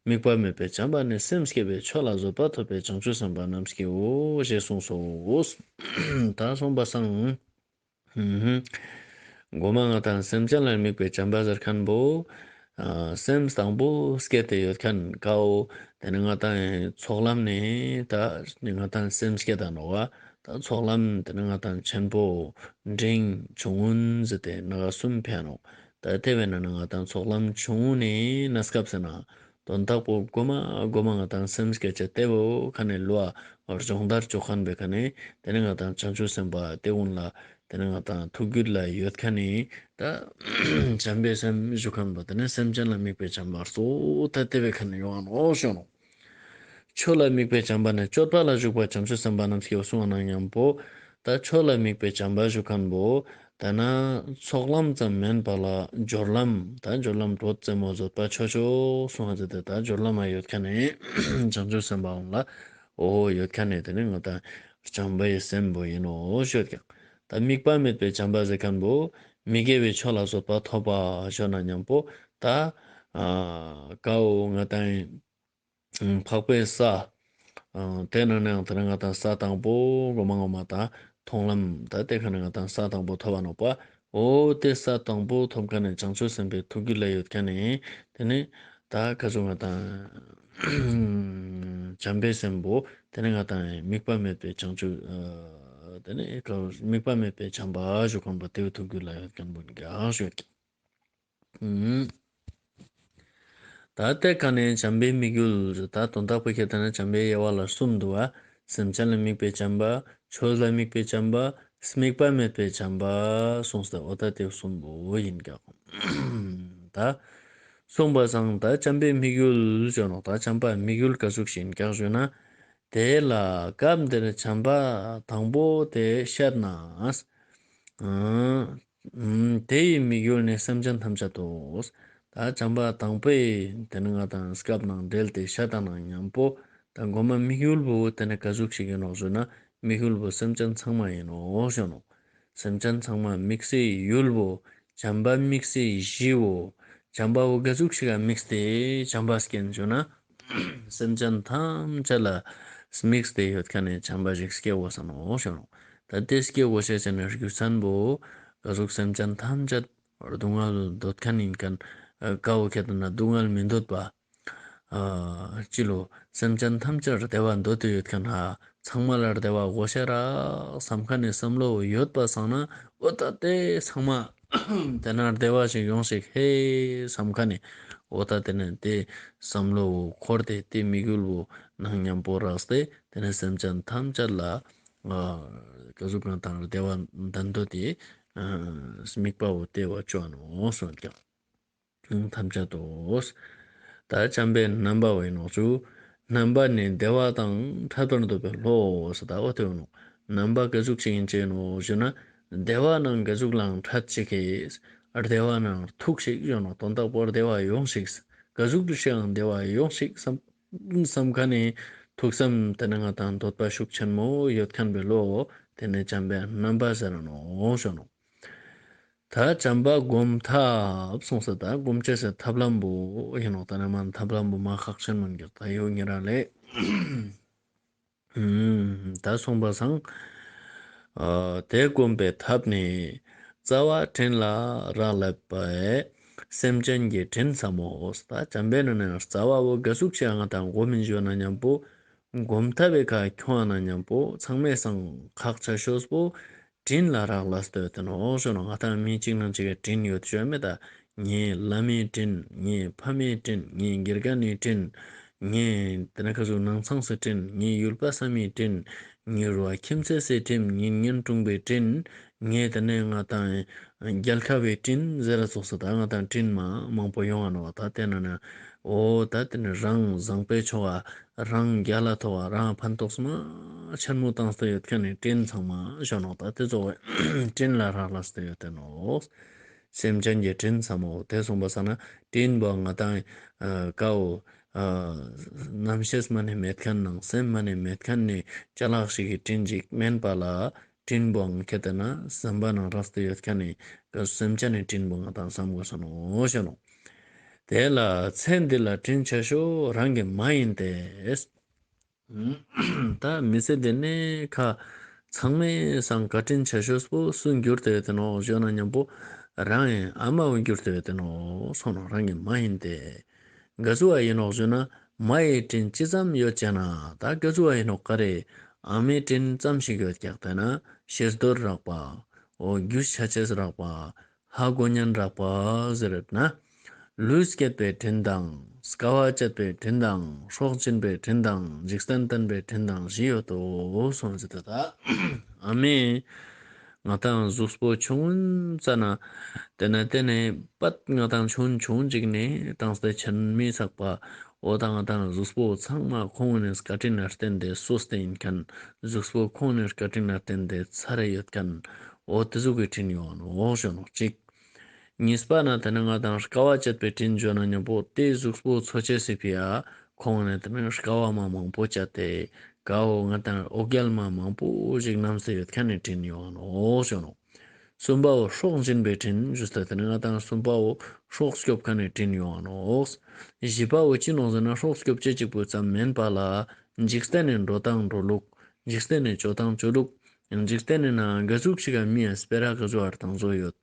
དམིགས་པ་མེད་པའི་བྱམས་པ་ནི། སེམས་བསྐྱེད་པའི་ཆོས་ལ་བཟོད་པ་ཐོབ་པའི་བྱང་ཆུབ་སེམས་དཔའ་རྣམས་ཀྱིའོ། ཞེས་གསུངས་སོ། ད་གསུངས་པ་སང་། གོ་མ་ང་དང་སེམས་ཅན་ལ་དམིགས་པའི་བྱམས་པ་ཟེར་མཁན་པོ། ཨ་སེམས་དང་པོ་བསྐྱེད་དེ་ཡོད་མཁན་ཀ་བོ། དེ་ནི་ང་དང་ཚོགས་ལམ་ནི་ད་ང་དང་སེམས་བསྐྱེད་ད་ནོག་བ། ད་ཚོགས་ལམ་དེ་ནི་ང་དང་ཆེན་པོ་འབྲིང་ཆུང་ངུན་ཟེར་ཏེ་ནང་གསུམ་ཕན་ནོག་ད་དེ་བོའི་ནང་ནས་ང་དང་ཚོགས་ལམ་ཆུང་ངུན་ནི་གནས་སྐབས་ཟེར་ན་དོན་དག་པོ་གོ་མ་གོ་མ་ང་དང་སེམས་བསྐྱེད་ཅེས་དེ་བོ་ཁ་ནས་ལུ་བ་སྦྱོང་བརྡར་ཅོ་མཁན་པོའི་ཁ་ནས་དེ་ནི་ང་དང་བྱང་ཆུབ་སེམས་དཔའ་དེ་ཀུན་ལ་དེ་ནི་ང་དང་ཐུགས་རྒྱུད་ལ་ཡོད་མཁན་ནི་ད་བྱམས་པའི་སེམས་ཞུ་མཁན་པོ་དེ་ནི་སེམས་ཅན་ལ་དམིགས་པའི་བྱམས་པ་གཙོ་བོ་ད་དེ་བོའི་ཁ་ནས་ཡོང་ང་ནོག་ཞུ་ནོག་ཆོས་ལ་དམིགས་པའི་བྱམས་པ་ནི། སྤྱོད་པ་ལ་ཞུགས་པ་བྱང་ཆུབ་སེམས་དཔའ་རྣམས་ཀྱིའོ་གསུངས་པ་ནང་མཉམ་པོ། ད་ཆོས་ལ་དམིགས་པའི་བྱམས་པ་ཞུ་མཁན་པོ། ད་ན་ཚོགས་ལམ་ཙམ་མན་པ་ལ་སྦྱོར་ལམ། ད་སྦྱོར་ལམ་དྲོད་རྩེ་མོ་བཟོད་པ་ཆོས་མཆོག་གསུངས་ཏེ་ད་སྦྱོར་ལམ་མ་ཡོད་ཁན་ནི་བྱང་ཆུབ་སེམས་དཔའ་འོང་ལ་འོ་ཡོད་ཁན་ནི་དེ་ནི་ང་དང་བྱམས་པའི་སེམས་པོ་ཡིན་ནོ་ཞུ་ཡོད་ཀྱག། ད་དམིགས་པ་མེད་པའི་བྱམས་པ་ཟེར་ཁན་པོ་མི་དགེ་བའི་ཕྱོགས་ལ་བཟོད་པ་ཐོབ་པ་ཞུ་ན་མཉམ་པོ་ད་ཨ་ཀའོ་ང་དང་འཕགས་པའི་ས། ཨ་དེ་ནང་ནའང་དེ་ནི་ང་དང་ས་དང་པོ་གོ་མ་གོ་མ་དང་མཐོང་ལམ་ད་དེ་ཁ་ནི་ང་དང་ས་དང་པོ་ཐོབ་པ་ནོག་པ། འོ་དེ་ས་དང་པོ་ཐོབ་ཁན་ནི་བྱང་ཆུབ་སེམས་དཔའི་ཐུགས་རྒྱུད་ལ་ཡོད་ཁན་ནི་དེ་ནི་ད་ག་ཟུག་ང་དང་བྱམས་པའི་སེམས་པོ་དེ་ནི་ང་དང་དམིགས་པ་མེད་པའི་བྱང་ཆུབ་ཨ་དེ་ནི་དམིགས་པ་མེད་པའི་བྱམས་པ་ཞུ་ཁན་པོ་དེའི་ཐུགས་རྒྱུད་ལ་ཡོད་ཁན་པོ་ཡིན་ཀྱག་ཞུ་ཡོད་ཀྱག། ཨུམ། ད་དེ་ཀ་ནས་བྱམས་པའི་དམིགས་ཡུལ། ད་དོན་དག་པོ་ཁྱེད་ལྟ་ན་བྱམས་པའི་དབྱེ་བ་ལ་གསུམ་འདུག་པ། སེམས་ཅན་ལ་དམིགས་པའི་བྱམས་པ། ཆོས་ལ་དམིགས་པའི་བྱམས་པ། དམིགས་པ་མེད་པའི་བྱམས་པ་གསུངས་ཏེ་འོ་ད་དེ་གསུམ་པོ་ཡིན་ཀྱག། ད་གསུངས་པ་སང་ད་བྱམས་པའི་དམིགས་ཡུལ་ཞུ་ནོག། ད་བྱམས་པའི་དམིགས་ཡུལ་ག་ཟུག་ཞིག་ཡིན་ཀྱག་ཞུ་ན། དེ་ལ་སྐབས་འདིར་བྱམས་པ་དང་པོ་དེ་བཤད་ན། ཨ་ཨུམ། དེ་ཡི་དམིགས་ཡུལ་ནི་སེམས་ཅན་ཐམས་ཅད་དོ། ད་བྱམས་པ་དང་པོའི་དེ་ནི་ང་དང་སྐབས་ནང་འབྲེལ་ཏེ་བཤད་ད་ནང་མཉམ་པོ་ད་གོ་མ་དམིགས་ཡུལ་བོ་དེ་ནི་ག་ཟུག་ཞིག་ཡིན་ནོག་ཞུ་ན་དམིགས་ཡུལ་བོ་སེམས་ཅན་ཚང་མ་ཡིན་ནོག་ཞུ་ནོག། སེམས་ཅན་ཚང་མ་དམིགས་སའི་ཡུལ་བོ་བྱམས་པ་དམིགས་སའི་གཞི་བོ་བྱམས་པ་བོ་ག་ཟུག་ཞིག་ག་དམིགས་ཏེ་བྱམས་པ་སྐྱེན་ཞུ་ན། སེམས་ཅན་ཐམས་ཅད་ལ་དམིགས་ཏེ་ཡོད་ཁན་ནི་བྱམས་པ་ཞིག་སྐྱེ་དགོས་ས་ནོག་ཞུ་ནོག། ད་དེ་སྐྱེ་དགོས་ཤེས་ཅན་ནི་རྒྱུ་མཚན་པོ་ག་ཟུག་སེམས་ཅན་ཐམས་ཅད་སྡུག་བསྔལ་འདོད་ཁན་ཡིན་ཁན་ཀ་བོ་ཁྱེད་ལྟ་ན་སྡུག་བསྔལ་མི་འདོད་པ། ཨ་ཅི་ལོ་སེམས་ཅན་ཐམས་ཅད་བདེ་བ་འདོད་དེ་ཡོད་ཁན་ཧ་ཚང་མ་ལ་བདེ་བ་དགོས་ཤེས་རག་བསམ་ཁན་ནི་བསམ་བློ་ཡོད་པ་སང་ན་འོ་ད་དེ་ཚང་མ་དེ་ན་བདེ་བ་ཞིག་ཡོང་ཞིག་ཧེ་བསམ་ཁན་ནི་འོ་ད་དེ་ནི་དེ་བསམ་བློ་བོ་འཁོར་ཏེ་དེ་དམིགས་ཡུལ་བོ་ནང་མཉམ་པོ་རགས་ཏེ་དེ་ནི་སེམས་ཅན་ཐམས་ཅད་ལ་ཨ་ག་ཟུག་གང་དང་བདེ་བ་འདོད་དེ་ཨ་དམིགས་པ་བོ་དེ་བ་ཅོ་ནོག་སོང་ཀྱང་། ཐམས་ཅད་དོ། ད་བྱམས་པའི་རྣམ་པ་བོ་ཡིན་ནོག་ཞུ། རྣམ་པ་ནི་བདེ་བ་དང་འཕྲད་པར་འདོད་པའི་བློ་ཟེར་ད་འོ་དེ་ཡིན་ནོག། རྣམ་པ་ག་ཟུག་ཅིག་ཡིན་ཅེས་ནོག་ཞུ་ན། བདེ་བ་ནང་ག་ཟུག་ལའང་འཕྲད་ཅིག་གིས། བདེ་བ་ནང་ཐུག་ཞིག་ཡོད་ནོག། དོན་དག་པོ་བདེ་བ་ཡོང་ཞིག། ག་ཟུག་ཏུ་ཞིག་ཡང་བདེ་བ་ཡོང་ཞིག་བསམ་བསམ་ཁན་ནི་ཐུགས་བསམ་དེ་ནི་ང་དང་འདོད་པ་ཤུགས་ཆེན་མོ་ཡོད་ཁན་པའི་བློ་དེ་ནི་བྱམས་པའི་རྣམ་པ་ཟེར་ནོག་ཞུ་ནོག། ད་བྱམས་པ་སྒོམ་ཐབས་གསུངས་ས་ད་སྒོམ་ཅེས་སི་ཐབས་ལམ་བོ་ཡིན་ནོག། ད་ནི་མ་ཐབས་ལམ་བོ་མ་ཁག་ཆེན་མོ་ཡིན་ཀྱག། ད་ཡོད་ཉེ་རང་ལས། ཨུམ། ད་གསུངས་པ་སང་། ཨ་དེ་སྒོམ་པའི་ཐབས་ནི། རྩ་བ་དྲིན་ལ་རག་ལས་པས། སེམས་ཅན་གྱི་དྲིན་བསམ་མོ། ད་བྱམས་པའི་ནང་ནས་རྩ་བ་བོ་ག་ཟུག་ཅིག་ང་དང་སྒོམ་ཡིན་ཞུ་ན་མཉམ་པོ། སྒོམ་ཐབས་པའི་ཁ་ཁྱོང་ན་མཉམ་པོ་ཚང་མའི་སང་ཁག་ཆེ་ཤོས་པོ། དྲིན་ལ་རག་ལས་ཏེ་ཡོད་དེ་ནོག་ཞུ་ནོག། ང་དང་མི་གཅིག་ནང་གཅིག་གི་དྲིན་ཡོད་ཞུ་མེད་ད། ངའི་བླ་མའི་དྲིན། ངའི་ཕ་མའི་དྲིན། ངའི་དགེ་རྒན་ནི་དྲིན། ངའི་དེ་ནི་ཁ་ཟུག་ནང་ཚང་སི་དྲིན། ངའི་ཡུལ་པ་ས་མིའི་དྲིན། ངའི་རུ་བ་ཁྱིམ་མཚེས་སི་དྲིན། ངའི་གཉེན་དྲུང་པའི་དྲིན། ངའི་དེ་ནི་ང་དང་རྒྱལ་ཁབ་བི་དྲིན་ཟེར་ར་ཙོགས་སི་ད་ང་དང་དྲིན་མ་མང་པོ་ཡོང་ང་ནོག། ད་དེ་ན་ནི་འོ་ད་དེ་ནི་རང་བཟང་པོའི་ཆོ་ག་རང་རྒྱལ་ལ་ཐོག་རང་ཕན་ཐོགས་མ་ཆེན་མོ་བཏང་སྟེ་ཡོད་ཁན་ནི་དྲིན་ཚང་མ་ཞུ་ནོག། ད་དེ་ཚོ་དྲིན་ལ་རག་ལས་ཏེ་ཡོད་དེ་ནོག། སེམས་ཅན་གྱི་དྲིན་བསམ་མོ། དེ་གསུངས་པ་སང་ན་དྲིན་བོ་ང་དང་ཨ་ཀའོ་ཨ་རྣམ་ཤེས་མ་ནེ་མེད་ཁན་ནང་སེམས་མ་ནེ་མེད་ཁན་ནི་ཅ་ལག་ཞིག་གི་དྲིན་ཅིག་མན་པ་ལ། དྲིན་བོའང་ཁྱེད་ལྟ་ན་བསམ་པ་ནང་རགས་ཏེ་ཡོད་ཁན་ནི་སེམས་ཅན་ནི་དྲིན་བོ་ང་དང་བསམ་དགོས་ས་ནོག་ཞུ་ནོག། དེ་ལ་ཚེ་འདི་ལ་དྲིན་ཆེ་ཤོས་རང་གི་མ་ཡིན་ཏེ། ད་མི་ཚེ་འདི་ནི་ཁ་ཚང་མའི་སང་བཀའ་དྲིན་ཆེ་ཤོས་པོ་སུ་གྱུར་ཏེ་ཡོད་དེ་ནོག་ཞུ་ན་མཉམ་པོ་རང་ཨ་མ་བོ་གྱུར་ཏེ་ཡོད་དེ་ནོག་སོང་ནོག། རང་གི་མ་ཡིན་ཏེ། ག་ཟུག་པ་ཡིན་ནོག་ཞུ་ན་མ་ཡི་དྲིན་ཅི་ཙམ་ཡོད་ཅེ་ན། ད་ག་ཟུག་པ་ཡིན་ནོག་ག་རེ། ཨ་མའི་དྲིན་ཙམ་ཞིག་ཡོད་ཀྱག། དེ་ན་ཤེས་འདོད་རག་པ། འོ་རྒྱུས་ཆ་ཅེས་རག་པ། ཧ་གོ་ཉན་རག་པ་ཟེར་ན། ལུས་བསྐྱེད་པའི་དྲིན་དང་། དཀའ་བ་སྤྱད་པའི་དྲིན་དང་། སྲོག་སྦྱིན་པའི་དྲིན་དང་། འཇིག་རྟེན་བསྟན་པའི་དྲིན་དང་བཞི་ཡོད་དོ་གསུངས་ཟེར་ཏེ་ད། ཨ་མས་ང་དང་གཟུགས་པོ་ཆུང་ཙ་ན་དེ་ན་དེ་ནས་པད་ང་དང་ཆུང་ཆུང་ཅིག་ནས་བཏང་སྟེ་ཆེན་མི་ཚག་པ། འོ་ད་ང་དང་གཟུགས་པོ་ཚང་མ་ཁོང་ནས་བཀའ་དྲིན་ལ་བརྟེན་ཏེ་གསོས་ཏེ་ཡིན་ཁན། གཟུགས་པོ་ཁོང་ནས་བཀའ་དྲིན་ལ་བརྟེན་ཏེ་ཚར་ཡོད་ཁན། འོ་དེ་ཟུག་གི་དྲིན་ཡོང་ནོག་ཞུ་ནོག་གཅིག། གཉིས་པ་ན་དེ་ནི་ང་དང་དཀའ་བ་སྤྱད་པའི་དྲིན་ཞུ་ན་མཉམ་པོ་དེ་གཟུགས་པོ་འཚོ་ཅེས་སི་ཕི་ཡ་ཁོང་ནི་དེ་ནི་དཀའ་བ་མ་མང་པོ་སྤྱད་དེ་ཀ་བོ་ང་དང་འོ་བརྒྱལ་མ་མང་པོ་ཞིག་རྣམས་སེ་ཡོད་མཁན་ནི་དྲིན་ཡོང་ནོག་ཞུ་ནོག། གསུམ་པ་བོ་སྲོག་སྦྱིན་པའི་དྲིན་ཞུས་ཏེ་དེ་ནི་ང་དང་གསུམ་པ་བོ་སྲོག་སྐྱོབ་མཁན་ནི་དྲིན་ཡོང་ནོག། བཞི་པ་བོ་ཅི་ནོག་ཟེར་ན་སྲོག་སྐྱོབ་ཅེས་གཅིག་པོ་ཙམ་མེན་པ་ལ་འཇིག་རྟེན་ནི་འགྲོ་སྟངས་འགྲོ་ལུགས། འཇིག་རྟེན་ནི་སྤྱོད་སྟངས་སྤྱོད་ལུགས། འཇིག་རྟེན་ནི་ནང་ག་ཟུག་ཞིག་ག་མི་ཡ་སྤེ་ར་ག་ཟུག་ཨར་བཏང་བཟོ་ཡོད།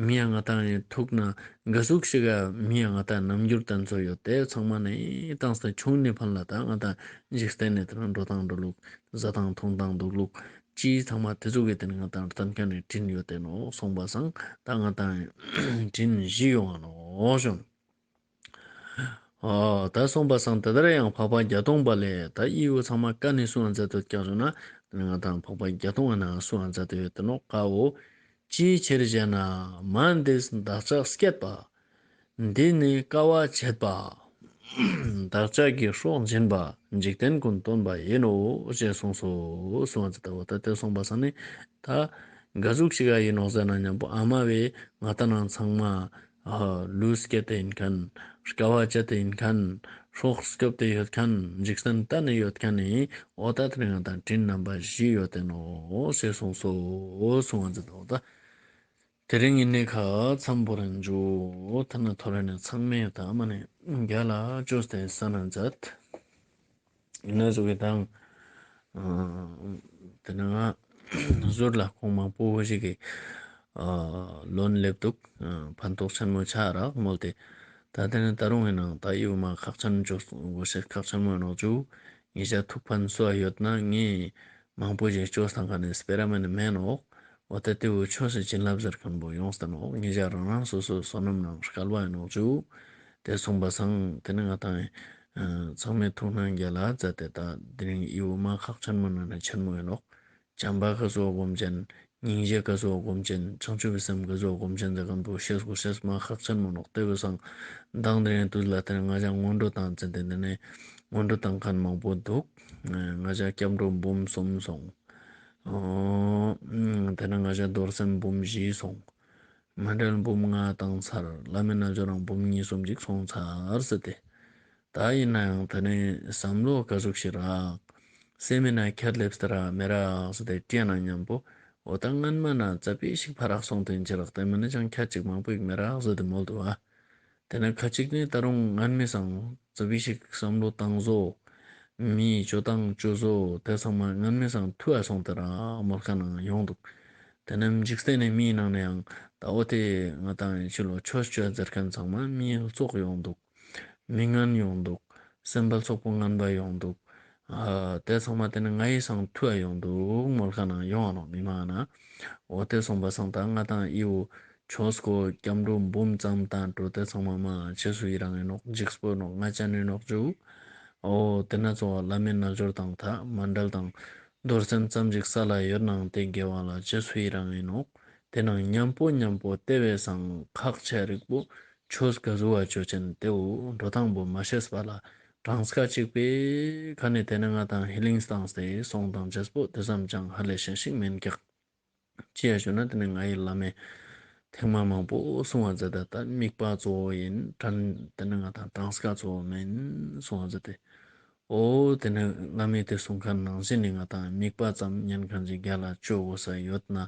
མི་ཡ་ང་དང་ཡི་ཐུག་ན་ག་ཟུག་ཞིག་ག་མི་ཡ་ང་དང་རྣམ་འགྱུར་བསྟན་བཟོ་ཡོད། དེ་ཚང་མ་ནི་བཏང་སྟེ་ཆུང་ནི་ཕན་ལ་ད་ང་དང་འཇིག་རྟེན་ནི་དེ་ནང་འགྲོ་སྟངས་འགྲོ་ལུགས། ཟ་སྟངས་འཐུང་སྟངས་འདུག་ལུགས། ཅི་ཚང་མ་དེ་ཟུག་གི་དེ་ནི་ང་དང་བསྟན་མཁན་ནི་དྲིན་ཡོད་དེ་ནོག་སོང་པ་སང་ད་ང་དང་དྲིན་བཞི་ཡོང་ང་ནོག་ཞུ། ཨོ། ད་སོང་པ་སང་དེ་ལྟར་ཡང་འཕགས་པ་བརྒྱད་སྟོང་པ་ལས་ད་ཨི་བོ་ཚང་མ་ཀ་ནས་གསུང་ང་མཛད་དེ་ཡོད་ཀྱག་ཞུ་ན། ང་དང་འཕགས་པ་བརྒྱད་སྟོང་ང་ནང་གསུང་ང་མཛད་དེ་ཡོད་དེ་ནོག་ཀ་བོ། ཅིའི་ཕྱིར་ཞེ་ན། མ་འདིས་བདག་ཅག་བསྐྱེད་པ། འདིས་ནི་དཀའ་བ་སྤྱད་པ། བདག་ཅག་གི་སྲོག་སྦྱིན་པ། འཇིག་རྟེན་ཀུན་སྟོན་པ་ཡིན་ནོ། ཞེས་གསུངས་སོ། གསུང་ང་མཛད་དེ་ཡོད་ད་དེ་སོང་པ་སང་ནི་ད་ག་ཟུག་ཞིག་ག་ཡིན་ནོག་ཟེར་ན་མཉམ་པོ་ཨ་མ་བས་ང་དང་ནང་ཚང་མ་ལུས་སྐྱེད་དེ་ཡིན་མཁན། དཀའ་བ་སྤྱད་དེ་ཡིན་མཁན། སྲོག་སྐྱོབ་དེ་ཡོད་མཁན། འཇིག་རྟེན་བལྟ་ནི་ཡོད་མཁན་ནི་འོ་ད་དེ་རིང་ང་དང་དྲིན་རྣམ་པ་བཞི་ཡོད་དེ་ནོག་ཞེས་གསུངས་སོ། གསུང་ང་མཛད་དེ་ཡོད་ད། དེ་རིང་ཡིན་ནི་ཁ་མཚམས་བོར་རན་ཇུ། ཐ་ན་ཐོ་རེ་ནི་ཚང་མས་ད་མ་ནི་རྒྱ་ལ་བཅོས་ཏེ་ས་ན་མཛད། ཡིན་ན་ཟུག་གི་དང་། དེ་ནི་ང་ཟུར་ལ་ཁོང་མང་པོ་ཞིག་གི་ལོན་ལེབ་འདུག། ཕན་ཐོགས་ཆེན་མོ་ཆ་རག་མོལ་ཏེ། ད་དེ་ནི་ད་རུང་ཡིན་ནང་ད་ཡིའུ་མ་ཁག་ཆེན་བཅོས་དགོས་ཤེས་ཁག་ཆེན་མོ་ཡིན་ནོག་ཇུ། ཉེ་ཞ་ཐུག་ཕན་སོ་ཡོད་ན་ངས་མང་པོ་ཞིག་བཅོས་བཏང་མཁན་ནི་སྤེ་ར་མ་ནི་མེད་ནོག། འོ་ད་དེ་བོ་ཆོས་སི་བྱིན་རླབས་ཟེར་མཁན་པོ་ཡོངས་ཏེ་ནོག། ཉེ་ཞ་རང་རང་སོ་སོའི་བསོད་ནམས་ནང་སྐལ་བ་ཡིན་ནོག་ཇུ། དེ་སོང་པ་སང་དེ་ནི་ང་དང་ཚང་མས་ཐུགས་སྣང་རྒྱ་ལ་མཛད་དེ་ད་དེ་རིང་ཡིའུ་མ་ཁག་ཆེན་མོ་ནང་ནས་ཆེན་མོ་ཡིན་ནོག། བྱམས་པ་ག་ཟུག་སྒོམ་ཅན། སྙིང་རྗེ་ག་ཟུག་སྒོམ་ཅན། བྱང་ཆུབ་སེམས་ག་ཟུག་སྒོམ་ཅན་ཟེར་མཁན་པོ་ཤེས་དགོས་ཤེས་མ་ཁག་ཆེན་མོ་ནོག། དེ་བོ་སང་མདང་དེ་རིང་དུས་ལ་དེ་ནི་ང་ཞ་སྔོན་འགྲོ་བཏང་ཚེ་དེ་ནི་སྔོན་འགྲོ་བཏང་མཁན་མང་པོ་འདུག། ང་ཞ་སྐྱབས་འགྲོ་འབུམ་གསུམ་སོང་། ཨོ། དེ་ནི་ང་ཞ་རྡོར་སེམས་འབུམ་བཞི་སོང་། མཎྜལ་འབུམ་ལྔ་བཏང་ཚར། བླ་མའི་རྣལ་འབྱོར་རང་འབུམ་གཉིས་གསུམ་ཅིག་སོང་ཚར་ཟེར་ཏེ། ད་ཡིན་ན་ཡང་དེ་ནི་བསམ་བློ་ག་ཟུག་ཞིག་རག། སེམས་མི་ན་ཁྱད་ལེབས་ཏེ་རག་མེད་རག་ཟེར་ཏེ་དྲིས་ན་མཉམ་པོ། འོ་ད་སྔན་མ་ན་ཙ་པིག་ཞིག་ཕ་རག་སོང་དེ་ཅི་རག་དེ་མིན་ན་ཅང་ཁྱད་ཅིག་མང་པོ་ཞིག་མེད་རག་ཟེར་ཏེ་མོལ་འདུག་ཨ། དེ་ནས་ཁ་ཅིག་ནི་ད་རུང་སྔན་མའི་སང་ཙ་པིག་ཞིག་བསམ་བློ་བཏང་བཟོ། མིའི་སྤྱོད་སྟངས་སྤྱོད་བཟོ་དེ་ཚང་མ་སྔན་མའི་སང་ཐུ་བ་སོང་སྟེ་ར་མོལ་ཁ་ནང་ཡོང་འདུག། དེ་ནས་འཇིག་རྟེན་ནི་མིའི་ནང་ནས་ཡང་ད་འོ་དེ་ང་དང་ཡི་ཕྱི་ལོ་ཆོས་སྤྱོད་ཟེར་མཁན་ཚང་མ་མིའི་བཙོག་ཡོང་འདུག། མི་ངན་ཡོང་འདུག། སེམས་པ་ཚོགས་པོ་ངན་པ་ཡོང་འདུག། ཨ་དེ་ཚང་མ་དེ་ནི་ང་ཡི་སང་ཐུ་བ་ཡོང་འདུག་མོལ་ཁ་ནང་ཡོང་ང་ནོག་མི་མང་ན། འོ་དེ་སོང་པ་སང་ད་ང་དང་ཡིའུ་ཆོས་སྐོར་སྐྱབས་འགྲོ་འབུམ་ཙམ་དང་འགྲོ་དེ་ཚང་མ་མ་རྗེས་སུ་ཡི་རང་ཡིན་ནོག། འཇིགས་པོ་ནོག་ང་ཅན་ཡིན་ནོག་ཇུ། འོ་དེ་ན་ཚོ་བ་བླ་མའི་རྣལ་འབྱོར་དང་ད་མཎྜལ་དང་རྡོར་སེམས་ཙམ་ཞིག་ས་ལ་ཡོད་ནའང་དེ་དགེ་བ་ལ་རྗེས་སུ་ཡི་རང་ཡིན་ནོག། དེ་ནང་མཉམ་པོ་མཉམ་པོ་དེ་བས་སང་ཁག་ཆེ་རིག་པོ་ཆོས་ག་ཟུག་བ་ཆོས་ཅན་དེ་བོ་འགྲོ་སྟངས་པོ་མ་ཤེས་པ་ལ་གྲངས་ཀ་གཅིག་པའི་ཁ་ནས་དེ་ནི་ང་དང་ཧི་ལིང་བཏང་སྟེ་སོང་དང་རྗེས་པོ་དེ་ཙམ་ཅང་ཧ་ལས་ཤེས་ཤིག་མེན་ཀྱག། ཅི་ཡ་ཞུ་ན་དེ་ནི་ང་ཡི་བླ་མས་ཐེངས་མ་མང་པོ་གསུང་བ་མཛད་ད་ད་དམིགས་པ་གཙོ་བོ་ཡིན་དྲན་དེ་ནི་ང་དང་གྲངས་ཀ་གཙོ་བོ་མིན་གསུང་བ་མཛད་དེ། འོ་དེ་ནི་བླ་མས་དེ་གསུང་མཁན་ནང་བཞིན་ནི་ང་དང་དམིགས་པ་ཙམ་ཉན་མཁན་ཅིག་རྒྱ་ལ་བཅོ་དགོས་ས་ཡོད་ན།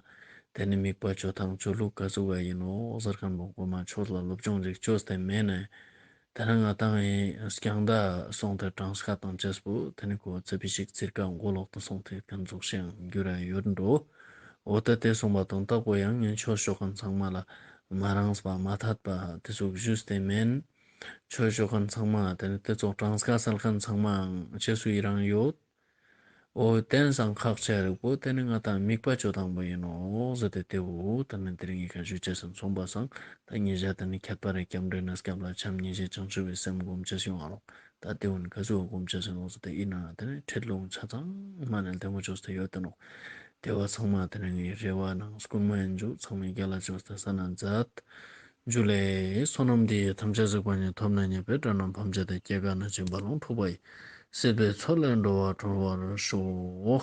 དེ་ནི་དམིགས་པ་བཅོ་སྟངས་བཅོ་ལུགས་ག་ཟུག་བ་ཡིན་ནོག་ཟེར་མཁན་པོ་གོ་མ་ཆོས་ལ་སློབ་སྦྱོང་ཅིག་བཅོས་ཏེ་མེད་ན། དེ་ནི་ང་དང་ཡི་རྐྱང་ད་སོང་སྟེ་གྲངས་ཀ་དང་བཅས་པོ་དེ་ནི་ཁོ་ཙ་པིག་ཞིག་ཚིར་ཀ་མགོ་ལོག་ཏུ་སོང་སྟེ་ཁན་ཟུག་ཤིག་འགྱུར་ར་ཡོད་འགྲོ། འོ་ད་དེ་གསུངས་པ་དང་ཐོག་པོ་ཡང་ངས་ཆོས་ཞུ་མཁན་ཚང་མ་ལ་མ་རངས་པ་མ་འཐད་པ་དེ་ཟུག་ཞུས་ཏེ་མེན། ཆོས་ཞུ་མཁན་ཚང་མ་དེ་ནི་དེ་ཚོ་གྲངས་ཀ་སལ་མཁན་ཚང་མའང་རྗེས་སུ་ཡི་རང་ཡོད། འོ་དེ་ནི་སང་ཁག་ཆེ་རིག་པོ་དེ་ནི་ང་དང་དམིགས་པ་བཅོ་སྟངས་པོ་ཡིན་ནོག་ཟེར་ཏེ་དེ་བོ་དེ་ནི་དེ་རིང་ངི་ཁ་ཞུ་ཅེས་སོང་པ་སང་ད་ཉེ་ཞ་དེ་ནི་ཁྱད་པར་རེ་སྐྱབས་འགྲོའི་གནས་སྐབས་ལ་བྱམས་སྙིང་རྗེ་བྱང་ཆུབ་པའི་སེམས་སྒོམ་ཅེས་ཡོང་ང་ནོག། ད་དེ་བོ་ནི་ག་ཟུག་སྒོམ་ཅེས་ཡོང་ཟེར་ཏེ་ཡིན་ན་དེ་ནི་ཁྲིད་ལུང་ཆ་ཚང་མ་ནི་ལྡེ་མོ་བཅོས་ཏེ་ཡོད་དེ་ནོག། དེ་བ་ཚང་མ་དེ་རིང་ངི་རེ་བ་ནང་སྐུལ་མ་ཡིན་རྒྱུ་ཚང་མས་རྒྱ་ལ་བཅོས་ཏེ་ས་ན་མཛད། ཇུ་ལེ། བསོད་ནམས་འདི་ཡིས་ཐམས་ཅད་གཟིགས་པ་ཉིད། ཐོབ་ནས་ཉེས་པའི་དགྲ་རྣམས་ཕམ་བྱས་ཏེ། སྐྱེ་རྒ་ན་འཆིའི་རྦ་ཀློང་འཁྲུགས་པ་ཡི། སྲིད་པའི་མཚོ་ལས་འགྲོ་བ་སྒྲོལ་བར་ཤོག།